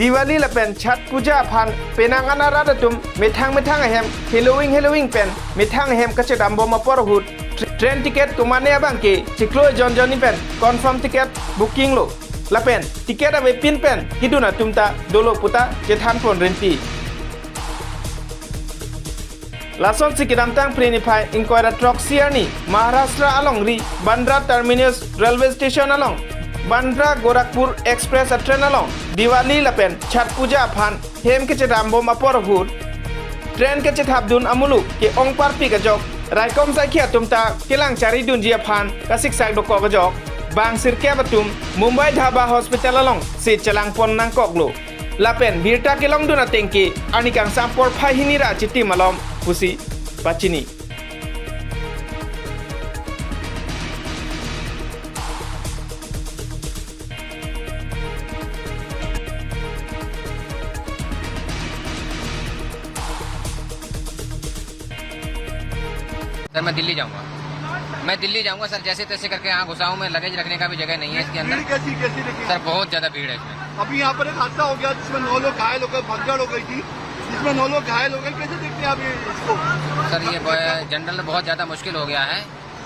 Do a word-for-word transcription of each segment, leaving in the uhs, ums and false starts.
Diwali lapen Chhat Puja aphan penang an arat atum methang methang ahem heloving heloving pen methang ahem kachedambom apor ahut train ticket komane abang ke chiklo jonjoni pen confirm ticket booking lo. Lapen ticket avepin pen kedun atum ta dolo puta chethanpon rinti. Lasonsi kedamtang Phre niphai ingkoi ra throksi arni Maharashtra alongri Bandra Terminus Railway Station along Bandra Gorakhpur Express atrain along Diwali lapen Chhat Puja aphan hem kachedambom apor ahut train kachethapdun amuluk ke-ong parpik ajok raikom saikhi atum ta kelang charidunji aphan kasiksak dokok ajok bang sirkep atum Mumbai Dhaba Hospital alongsi chelangpon nangkoklo. Lapen birta kelongdun ateng ke arni kangsam porphai hini ra chitim alom pusi pachini. Sir, मैं दिल्ली जाऊंगा। मैं दिल्ली जाऊंगा सर, जैसे तैसे करके यहाँ घुसा हूँ मैं। लगेज रखने का भी जगह नहीं है इसके अंदर। भीड़ कैसी कैसी देखी? सर, बहुत ज्यादा भीड़ है इसमें। अभी यहाँ पर एक हादसा हो गया जिसमें नौ लोग घायल हो गए, भगदड़ हो गई थी, जिसमें नौ लोग घायल हो गए। कैसे देखते हैं आप ये इसको? सर, ये जनरल बहुत ज्यादा मुश्किल हो गया है।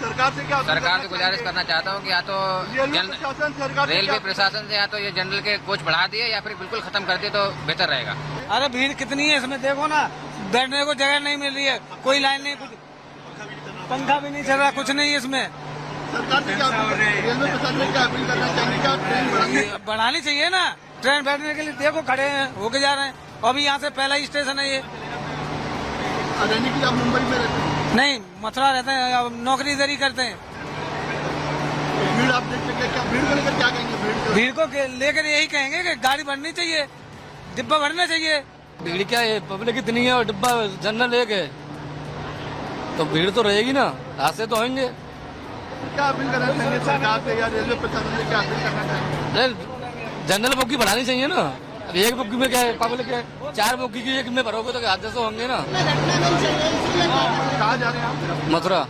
सरकार से क्या अपील सरकार करना से गुजारिश चाहेंगे? करना चाहता हूँ कि या तो रेलवे जन- प्रशासन, सरकार से रेलवे क्या प्रशासन से या तो ये जनरल के कोच बढ़ा दिए या फिर बिल्कुल खत्म कर दिए तो बेहतर रहेगा। अरे, भीड़ कितनी है इसमें, देखो ना, बैठने को जगह नहीं मिल रही है, कोई लाइन नहीं, कुछ पंखा भी नहीं चल रहा, कुछ नहीं है इसमें। सरकार से क्या अपील, रेलवे प्रशासन से क्या अपील करना चाहेंगे? क्या ट्रेन बढ़ानी? बढ़ानी चाहिए ना, ट्रेन बैठने के लिए देखो, खड़े हैं, होके जा रहे हैं। अभी यहाँ से पहला ही स्टेशन है ये। रहने के लिए आप मुंबई में रहते हैं? नहीं, मथुरा रहते हैं, अब नौकरी इधर ही करते हैं। भीड़ आप देख सकते हैं, क्या भीड़ को लेकर क्या कहेंगे? भीड़ को भीड़ को के- लेकर यही कहेंगे कि गाड़ी बढ़नी चाहिए, डिब्बा भरना चाहिए। भीड़ क्या है, पब्लिक इतनी है और डिब्बा जनरल एक है, तो भीड़ तो रहेगी ना, हादसे तो होंगे। क्या अपील करना चाहेंगे सरकार से या रेलवे प्रशासन से, क्या अपील करना चाहेंगे? अरे, जनरल बोगी बढ़ानी चाहिए ना। अब एक बोगी में क्या है, पब्लिक है, चार बोगी की एक में भरोगे तो क्या हादसे होंगे ना। कहाँ जा रहे हैं आप? मथुरा।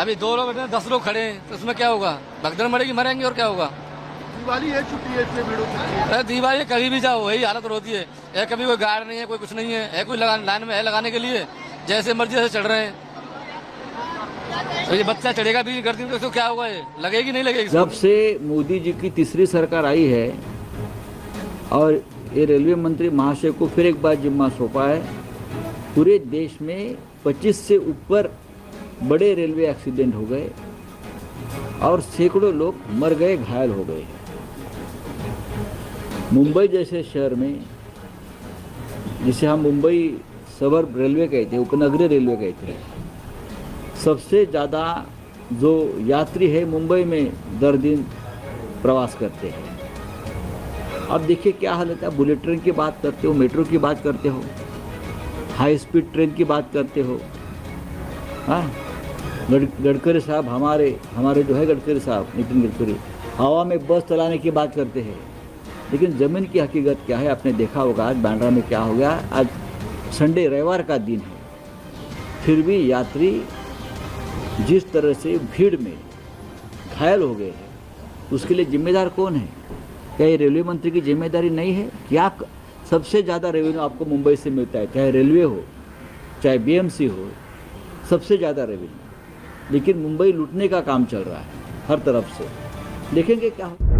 अभी दो लोग बैठे हैं, दस लोग खड़े हैं, तो उसमें क्या होगा? भगदड़ मरेगी, मरेंगे और क्या होगा। दिवाली है, छुट्टी है, इसलिए भीड़ हो सकती है। अरे, दिवाली कभी भी जाओ, वही हालत होती है। है, कभी कोई गार्ड नहीं है, कोई कुछ नहीं है, है कोई लगा, लाइन में है लगाने के लिए, जैसे मर्जी ऐसे चढ़ रहे हैं। तो ये बच्चा चढ़ेगा भी गर्दन पे, तो क्या होगा, ये लगेगी नहीं लगेगी? जब से मोदी जी की तीसरी सरकार आई है और ये रेलवे मंत्री महाशय को फिर एक बार जिम्मा सौंपा है, पूरे देश में पच्चीस से ऊपर बड़े रेलवे एक्सीडेंट हो गए और सैकड़ों लोग मर गए, घायल हो गए। मुंबई जैसे शहर में, जिसे हम मुंबई सबर्ब रेलवे कहते हैं, उपनगरीय रेलवे कहते हैं, सबसे ज़्यादा जो यात्री है मुंबई में दर दिन प्रवास करते हैं। अब देखिए क्या हालत है, बुलेट ट्रेन की बात करते हो, मेट्रो की बात करते हो, हाई स्पीड ट्रेन की बात करते हो, हाँ, गड- गडकरी साहब हमारे, हमारे जो है गडकरी साहब, नितिन गडकरी, हवा में बस चलाने की बात करते हैं, लेकिन ज़मीन की हकीकत क्या है? आपने देखा होगा आज बांद्रा में क्या हो गया। आज संडे, रविवार का दिन है, फिर भी यात्री जिस तरह से भीड़ में घायल हो गए हैं, उसके लिए जिम्मेदार कौन है? क्या ये रेलवे मंत्री की जिम्मेदारी नहीं है? क्या क- सबसे ज़्यादा रेवेन्यू आपको मुंबई से मिलता है, चाहे रेलवे हो, चाहे बीएमसी हो, सबसे ज़्यादा रेवेन्यू। लेकिन मुंबई लूटने का काम चल रहा है हर तरफ से। देखेंगे क्या होता है।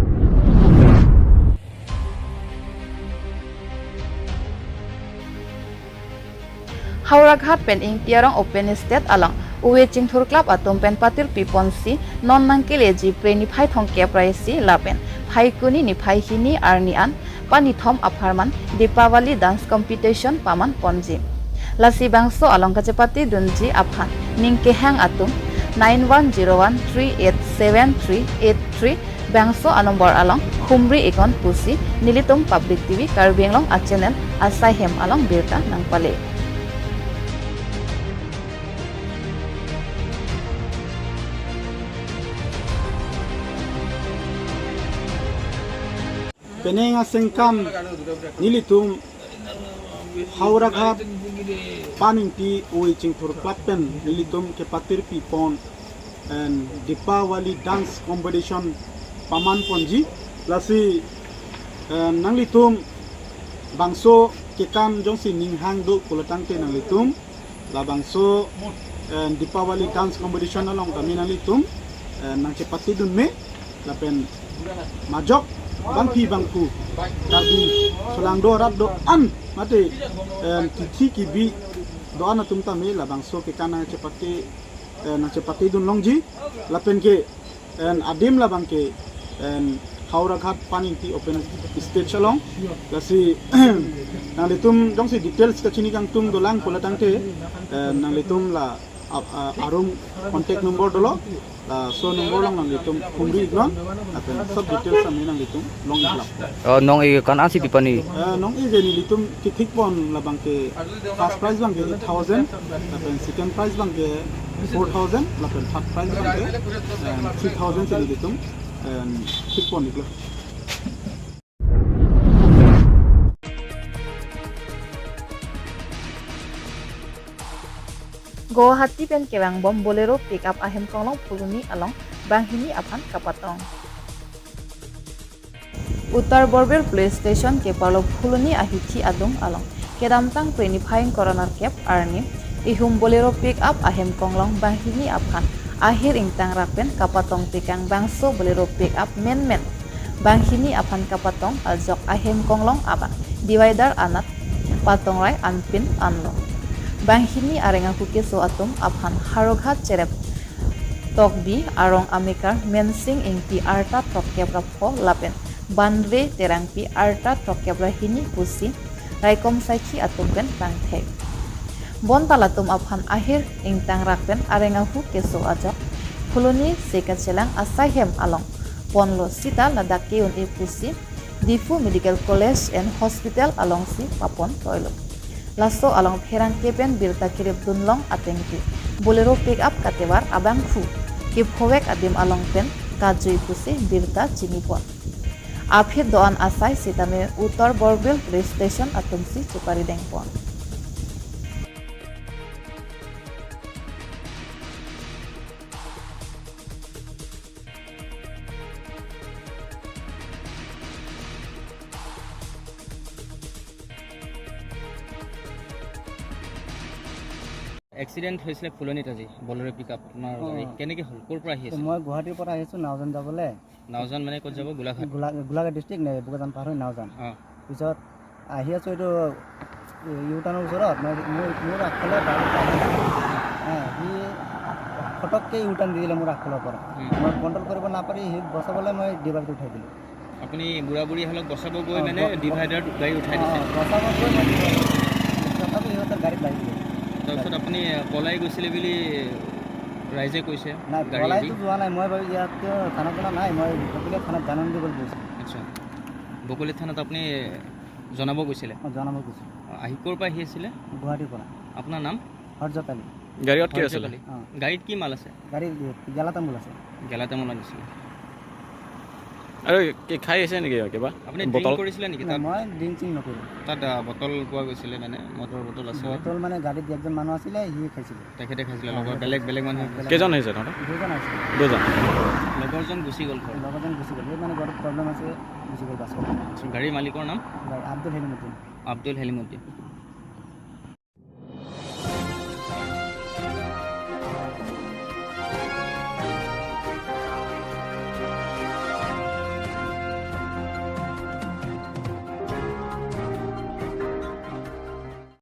Howraghat pen Ingti arong open stage along Uwe Chingthur Club atum pen patirpi ponsi non nangkeleji Phre niphai thomkep ra isi lapen Phaikuni niphai hini arni an panithom apharman Deepavali dance competition paman ponji. Lasi bangso along kachepatedunji aphan ning kehang atum nine one zero one three eight seven three eight three bangso anumber along humri iknon pusi nelitum Public T V Karbi Anglong a channel asai hem along birta nangpale. Penang asengkan nelitum Howraghat pan Ingti Uwe Chingthur Club pen nelitum kepatirpi pon and Deepavali dance competition paman ponji. Lasi Eh, nanglitum bangso kekan jongsi ning hang do pulo tangte nanglitum labangso, eh, Deepavali dance competition along tame nanglitum, eh, nangchepatedun me lapen majok bangpi bangphu Karbi aso lang do arat do-an mate, eh, kithi kibi do-an atum tame labangso kekan nangchepate, eh, nangchepatedun longji lapen ke, eh, adim labang ke, eh, Howraghat Pan Ingti open stage along. Lasi nanglitum jongsi details kachini kangtung dolang pulo tangte, eh, nanglitum la, a, a, arum contact number dolo, laso number along nanglitum humri iknon, lapen sob details tame nanglitum long iklap. Oh, nong-e ko-an si pipani? Eh, nong-e ke nelitum kethik pon labang ke first prize abang ke eight thousand, lapen second prize abang ke four thousand, lapen third prize abang ke, eh, three thousand si nelitum, eh, thik pon iklo. Guwahati pen kevangbom Bolero pickup ahem konglong Phuloni along banghini aphan kapatong. Uttar Borbil Police Station keparlo Phuloni ahithi adung along kedamtang Phre niphai ingkoi ra nerkep arni ihum Bolero pickup ahem konglong banghini aphan ahir ingtangrak pen kapatong tekang bangso Bolero pickup menmen banghini aphan kapatong ajok ahem konglong abang divider anat patongrai anpin anlo. Banghini areng ahu keso atum aphan Howraghat Cherep Tokbi arong amekar Mensing Ingti arta throkkep ra pho lapen Banre Terangpi arta throkkep ra hini pusi raikom saikhi atum pen pangthek. Bonta latum aphan ahir ingtangrak pen areng ahu keso ajok Phuloni se kachelang asai hem along ponlo sita ladak ke-un-e pusi Diphu Medical College and Hospital alongsi papon toilo. Laso along pherangke pen birta keripdun long atengke Bolero pickup katevar abangphu kephovek adim along pen kajui pusi birta chinipon. Aphi do-an asai sitame Uttar Borbil Police Station atumsi cheparideng pon. Accident হৈছিলে ফুলনিত আজি, বলেৰ' pick up আপোনাৰ অ। গাড়ী। কেনেকে হ'ল? ক'ৰ পৰা আহি আছে? মই গুৱাহাটীৰ পৰা আহিছোঁ নাওজান যাবলৈ। নাওজান মানে ক'ত যাব? গোলাঘাট? গোলা-, গোলাঘাট ডিষ্ট্ৰিক্ট নে, বোকাজান পাৰ হৈ নাওজান। অ। পিছত আহি আছোঁ এইটো ইউ টাৰ্ণৰ ওচৰত, মই, মোৰ, মোৰ আগফালে বাইক এটা আহিলে। হা, সি ফটককৈ ইউ টাৰ্ণ দি দিলে মোৰ আগফালৰ পৰা। উম। মই কণ্ট্ৰল কৰিব নাপাৰি সি বচাবলৈ মই ডিভাইডাৰত উঠাই দিলোঁ। আপুনি বুঢ়া বুঢ়ীহালক বচাবগৈ অ, মানে ব-, ব-, ডিভাইডাৰত গাড়ী উঠাই অ, দিছে? বচাবগৈ মই ডিভাইডাৰত। তথাপি সিহঁতৰ গাড়ীত লাগি গ'ল। তাৰপিছত আপুনি পলাই গৈছিলে বুলি ৰাইজে কৈছে, নাই, গাড়ী পলাইতো এৰি? যোৱা নাই। মই বাৰু ইয়াত থানা চানা নাই, মই বকলীয়া থানাত জাননী দিবলৈ গৈছিলোঁ। আচ্ছা, বকলীয়া থানাত আপুনি জনাব গৈছিলে? অ, জনাব গৈছিলোঁ। অ, আহি, ক'ৰ পৰা আহি আছিলে? গুৱাহাটীৰ পৰা। আপোনাৰ নাম? হৰ্ষত আলী। গাড়ীত কি আছিলে? হৰ্ষত আলী। অ। গাড়ীত কি মাল আছে? গাড়ীত গেলা তামোল আছে। গেলা তামোল আনিছিলে। আৰু কি খাই আছে নেকি কিবা? আপুনি ড্ৰিংক বটল? কৰিছিলে নেকি নাই, তাত? মই ড্ৰিংক চিং নকৰোঁ। তাত, আ, বটল পোৱা গৈছিলে, মানে মদৰ বটল আছে। বটল মানে গাড়ীত একজন মানুহ আছিলে, সি খাইছিলে। তেখেতে খাইছিলে, অ, লগৰ সি বেলেগ, খাইছিলে। বেলেগ মানুহ অ, আহিছিলে? বেলেগ। কেইজন আহিছে তহঁতৰ? দুজন আহিছিলে। দুজন। লগৰজন গুচি গ'ল ঘৰত? লগৰজন গুচি গ'ল। এই মানে ঘৰত প্ৰব্লেম আছে, গুচি গ'ল বাছত। গাড়ীৰ মালিকৰ নাম? গাড়ী আব্দুল হেলিমুদ্দিন। আব্দুল হেলিমুদ্দিন।